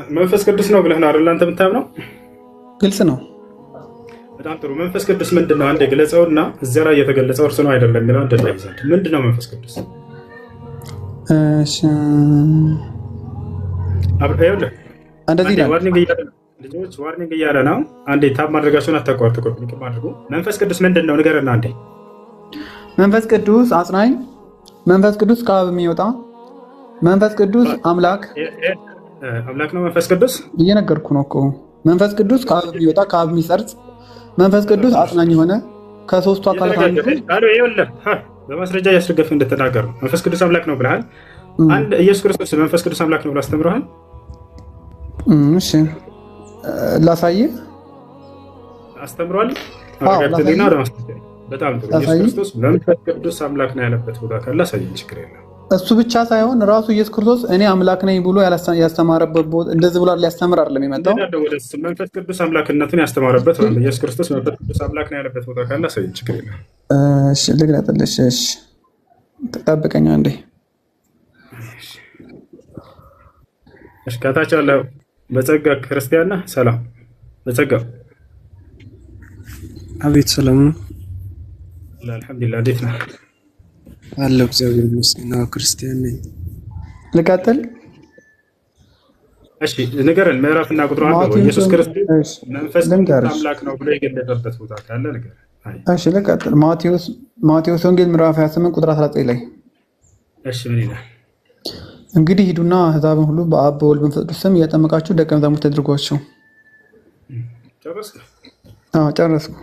መንፈስ ቅዱስ ነው ብለህ ነው አይደል አንተ የምታምነው? ግልጽ ነው። በጣም ጥሩ። መንፈስ ቅዱስ ምንድን ነው? አንዴ ግለጸውና እዚያ ላይ የተገለጸው እርሱ ነው አይደለም የሚለው እንድናይ ዘንድ ምንድን ነው መንፈስ ቅዱስ? እሺ፣ ይኸውልህ እንደዚህ አንዴ ይላል። Warning እያለ ነው። ልጆች warning እያለ ነው። አንዴ tap ማድረጋቸውን አታቋርጡ። Copy link አድርጉ። መንፈስ ቅዱስ ምንድን ነው ንገረና አንዴ። መንፈስ ቅዱስ አጽናኝ፣ መንፈስ ቅዱስ ከአብ የሚወጣ፣ መንፈስ ቅዱስ አምላክ። አምላክ ነው መንፈስ ቅዱስ። እየነገርኩ ነው እኮ። መንፈስ ቅዱስ ከአብ የሚወጣ፣ ከአብ የሚሰርጽ፣ መንፈስ ቅዱስ አጽናኝ የሆነ ከሶስቱ አካላት አንዱ። እየተረጋገጠ ይኸውልህ፣ በማስረጃ እያስደገፍህ እንድትናገር ነው። መንፈስ ቅዱስ አምላክ ነው ብለሃል። አንድ ኢየሱስ ክርስቶስ መንፈስ ቅዱስ አምላክ ነው ብሎ አስተምረዋል። እሺ፣ ላሳይህ። አስተምሯል። አዎ፣ አረጋግጥልኝና ላሳይህ። ወደ ማስረጃ። በጣም ጥሩ። ኢየሱስ ላሳይህ። ክርስቶስ መንፈስ ቅዱስ አምላክ ነው ያለበት ቦታ ካለ አሳየኝ፣ ችግር የለም። እሱ ብቻ ሳይሆን ራሱ ኢየሱስ ክርስቶስ እኔ አምላክ ነኝ ብሎ ያስተማረበት ቦታ እንደዚህ ብሎ ሊያስተምር አይደለም የመጣው። እንሄዳለን ወደ እሱ። መንፈስ ቅዱስ አምላክነቱን ያስተማረበት ማለት ነው። ኢየሱስ ክርስቶስ መንፈስ ቅዱስ አምላክ ነው ያለበት ቦታ ካለ አሳየኝ፣ ችግር የለም። እሺ፣ ልግለጥልሽ። እሺ፣ ጠብቀኛ እንዴ። እሺ፣ ከታች ያለው በጸጋ ክርስቲያን ነህ? ሰላም በጸጋ። አቤት፣ ሰላም ነው። አልሐምዱሊላህ። እንዴት ነህ? አለሁ፣ እግዚአብሔር ይመስገን። አዎ፣ ክርስቲያን ነኝ። ልቀጥል። እሺ፣ ንገረን፣ ምዕራፍና ቁጥሩ አንብበው። ማቴዎስ ኢየሱስ ክርስቶስ እሺ፣ መንፈስ ቅዱስ ልንገርሽ። አምላክ ነው ብሎ የገለጠበት ቦታ ካለ ንገረን። አይ እሺ፣ ልቀጥል። ማቴዎስ ወንጌል ምዕራፍ 28 ቁጥር 19 ላይ። እሺ፣ ምን ይላል? እንግዲህ ሂዱና አሕዛብን ሁሉ በአብ፣ በወልድ፣ በመንፈስ ቅዱስ ስም እያጠመቃችሁ ደቀ መዛሙርት አድርጓቸው። ጨረስክ? አዎ፣ ጨረስኩ።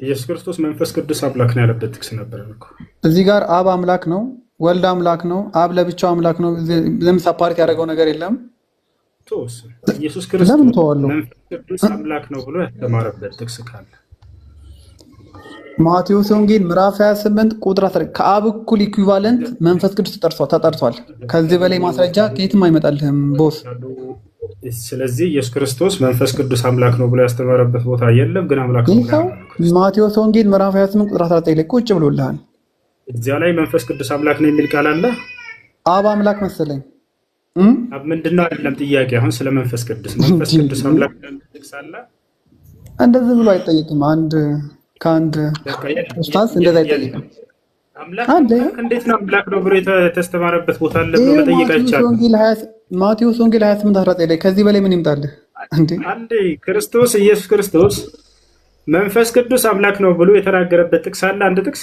ኢየሱስ ክርስቶስ መንፈስ ቅዱስ አምላክ ነው ያለበት ጥቅስ ነበር እኮ። እዚህ ጋር አብ አምላክ ነው፣ ወልድ አምላክ ነው፣ አብ ለብቻው አምላክ ነው። ምንም separate ያደረገው ነገር የለም። ተወው። ኢየሱስ ለምን ክርስቶስ ተዋለሁ? መንፈስ ቅዱስ አምላክ ነው ብሎ ያስተማረበት ጥቅስ ካለ። ማቴዎስ ወንጌል ምዕራፍ 28 ቁጥር 10 ከአብ እኩል equivalent መንፈስ ቅዱስ ተጠርቷል። ከዚህ በላይ ማስረጃ ከየትም አይመጣልህም boss። ስለዚህ ኢየሱስ ክርስቶስ መንፈስ ቅዱስ አምላክ ነው ብሎ ያስተማረበት ቦታ የለም። ግን አምላክ ነው ብሎ ይኸው ያምናሉ ክርስቲያን። ማቴዎስ ወንጌል ምዕራፍ 28 ቁጥር 19 ላይ ቁጭ ብሎልሃል። እዚያ ላይ መንፈስ ቅዱስ አምላክ ነው የሚል ቃል አለ። አብ አምላክ መሰለኝ እም? አብ ምንድን ነው አይደለም ጥያቄ። አሁን ስለ መንፈስ ቅዱስ፣ መንፈስ ቅዱስ አምላክ ነው የሚል ጥቅስ አለ። እንደዚህ ብሎ አይጠይቅም። አንድ ከአንድ በቃ ኡስታዝ እንደዛ አይጠይቅም። አምላክ አንድ አምላክ እንዴት ነው አምላክ ነው ብሎ የተስተማረበት ቦታ አለ ብሎ ይኸው መጠየቅ ማቴዎስ አይቻልም። ወንጌል 20 ማቴዎስ ወንጌል 28 19 ላይ ከዚህ በላይ ምን ይምጣልህ እንዴ? አንዴ ክርስቶስ ኢየሱስ ክርስቶስ መንፈስ ቅዱስ አምላክ ነው ብሎ የተናገረበት ጥቅስ አለ። አንድ ጥቅስ።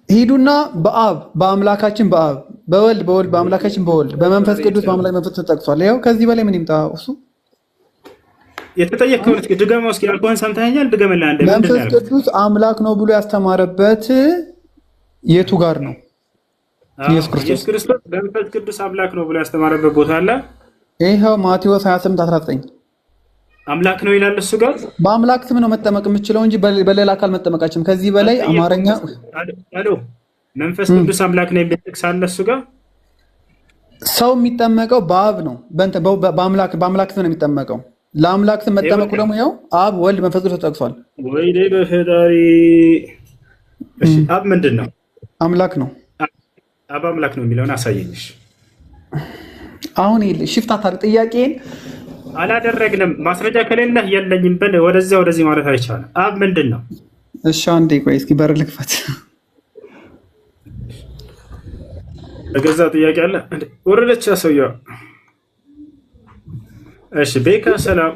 ሂዱና በአብ በአምላካችን በአብ፣ በወልድ በወልድ በአምላካችን በወልድ፣ በመንፈስ ቅዱስ በአምላክ መንፈስ ተጠቅሷል። ይኸው ከዚህ በላይ ምን ይምጣ? እሱ የተጠየቅከውን እስኪ ድገመው። እስኪ ያልኩህን ሰምተኸኛል? ድገምልህ አንዴ። ምንድን ነው መንፈስ ያልኩት? ቅዱስ አምላክ ነው ብሎ ያስተማረበት የቱ ጋር ነው? ኢየሱስ ክርስቶስ ኢየሱስ ክርስቶስ መንፈስ ቅዱስ አምላክ ነው ብሎ ያስተማረበት ቦታ አለ። ይኸው ማቴዎስ 28 19። አምላክ ነው ይላል እሱ ጋር። በአምላክ ስም ነው መጠመቅ የምችለው እንጂ በሌላ አካል መጠመቃችም። ከዚህ በላይ አማርኛ አሎ፣ መንፈስ ቅዱስ አምላክ ነው የሚል ጥቅስ አለ እሱ ጋር። ሰው የሚጠመቀው በአብ ነው፣ በአምላክ ስም ነው የሚጠመቀው። ለአምላክ ስም መጠመቁ ደግሞ ይኸው አብ፣ ወልድ፣ መንፈስ ቅዱስ ተጠቅሷል። ወይኔ በፈጣሪ። እሺ፣ አብ ምንድን ነው? አምላክ ነው። አብ አምላክ ነው የሚለውን አሳየኝሽ። አሁን shift አታድርግ ጥያቄን። አላደረግንም። ማስረጃ ከሌለህ የለኝም በል። ወደዚያ ወደዚህ ማለት አይቻልም። አብ ምንድን ነው? እሺ፣ አንዴ ቆይ እስኪ በር ልክፈት። በገዛ ጥያቄ አለ ወረደች ሰውየዋ። እሺ ቤካ ሰላም።